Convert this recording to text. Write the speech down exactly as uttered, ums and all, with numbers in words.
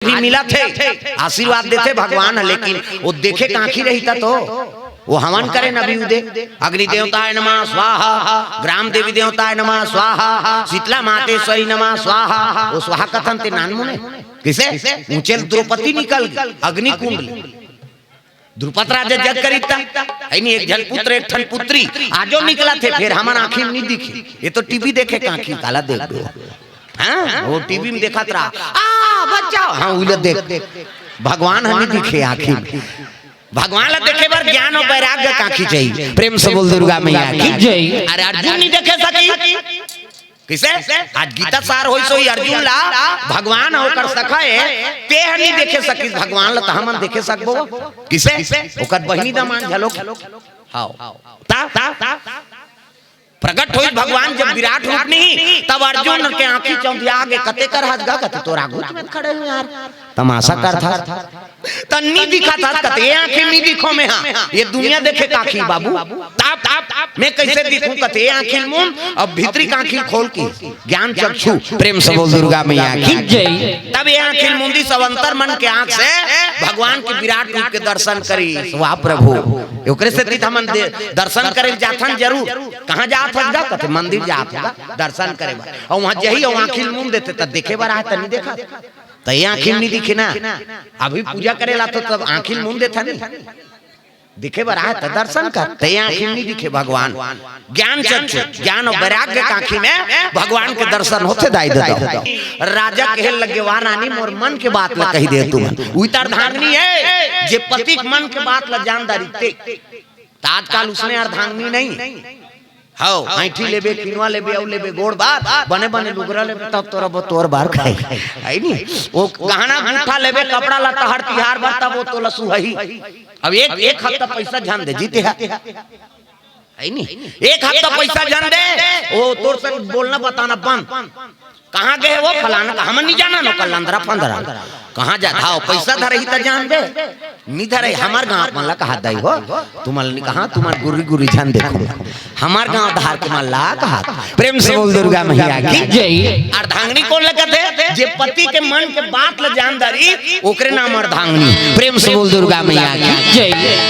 भी मिलत हे, आशीर्वाद देथे भगवान ह, लेकिन वो देखे कांखी रही त तो वो हवन करे न भी उदे, अग्नि देवताय नमः स्वाहा, ग्राम देवी देवताय नमः स्वाहा, शीतला मातेश्वरी नमः स्वाहा। वो स्वाहा कथन ते नान मुने। किसे? ऊंचे ले द्रौपदी निकल गई अग्नि कुंड ले। द्रुपद राजा जग करिता, है नी, एक झन पुत्र, एक ठन पुत्री, आजो निकलत हे, फेर हमर आँखी में नी दिखे। ये तो टीवी देखे कांखी, काला देख दो। हाँ, वो टीवी में देखत रहा, "आ, बचाओ।" हाँ, उले देख, भगवान ह नी दिखे आँखी में। भगवान ला देखे बर ज्ञान अउ वैराग्य कांखी चाहिए। प्रेम से बोल दुर्गा मैया की जय। अरे अर्जुन नी देखे सकी। किसे? आज गीता सार होइस होही अर्जुन ला, भगवान ह ओकर सखा हे, ते ह नी देखे सकिस भगवान ला, त हमन देखे सकबो? किसे? ओकर बहिनी दमान झलोक। हाव। ता, ता, ता, प्रगट होइस भगवान जब विराट रूप नी, तब अर्जुन के आँखी चौंधिया गे, "कते कर हस गा?" कथे, "तोर आगू में खड़े हँव यार, तमाशा करथस।" त नी दिखत हस कथे, "ये आँखी नी दिखों मैं, हाँ, ये दुनिया देखे कांखी बाबू। ताप, ताप, ताप, मैं कैसे दिखूं?" कथे, "ये आँखी मुंद, अब भीतरी कांखी खोल के ज्ञान चक्षु।" प्रेम से बोल दुर्गा मैया की जय। तब ये आँखी मुंदी सब अंतर मन के आँख से भगवान के विराट रूप के दर्शन करी। वाह प्रभु, ओकरे से तीत हमन दे-, दर्शन करे जाथन जरूर। कहाँ जात हस गा? कथे, "मंदिर जात हस गा, दर्शन करे बर।" अउ वहाँ जही अउ आँखी मुंद देथे, त देखे बर आए, त नी देखा। त ये आँखी में नी दिखे ना, अभी पूजा करे ला तो तब आँखी मुंद देथा नी, दिखे बर आए त दर्शन कर, त ये आँखी में नी दिखे भगवान। ज्ञान चक्षु, ज्ञान अउ वैराग्य के आँखी में भगवान के दर्शन होथे दाई ददा। राजा कहे लगे, "वाह रानी, मोर मन के बात ला कहि दे तुमन।" उही त अर्धांगिनी हे, जे पति के मन के बात ला जान डारी ते। त आजकल उसने अर्धांगिनी नहीं। हव, ऐंठी लेबे, किनवा लेबे, अउ लेबे, गोड़ बार, बने बने लुगरा लेबे, तब तोर बो तोर बार खाही। है नी? वो गहना गुट्ठा लेबे, कपड़ा लत्ता हर तिहार बर, तब वो तोला सुहाही। अब एक, एक हफ्ता पैसा झन दे, जी ते हा। है नी? एक हफ्ता पैसा झन दे, वो तोर संग बोलना बताना बंद। कहाँ गे हे वो फलाना? कहाँ, हमन नी जानन, ओकर लंदरा फंदरा। कहाँ जात हे? पैसा धरही त जानबे, नी धरही। हमर गाँव मन ला कहात दाई हो, तुमन नी कहा, तुमन गुर्री गुर्री झन देखो, हमर गाँव धार के मन ला कहात। प्रेम से बोल दुर्गा मैया की जय। अर्धांगिनी कोन ला कथे? जे पति के मन के बात ला जान डारी, ओकरे नाम अर्धांगिनी। प्रेम से बोल दुर्गा मैया की जय।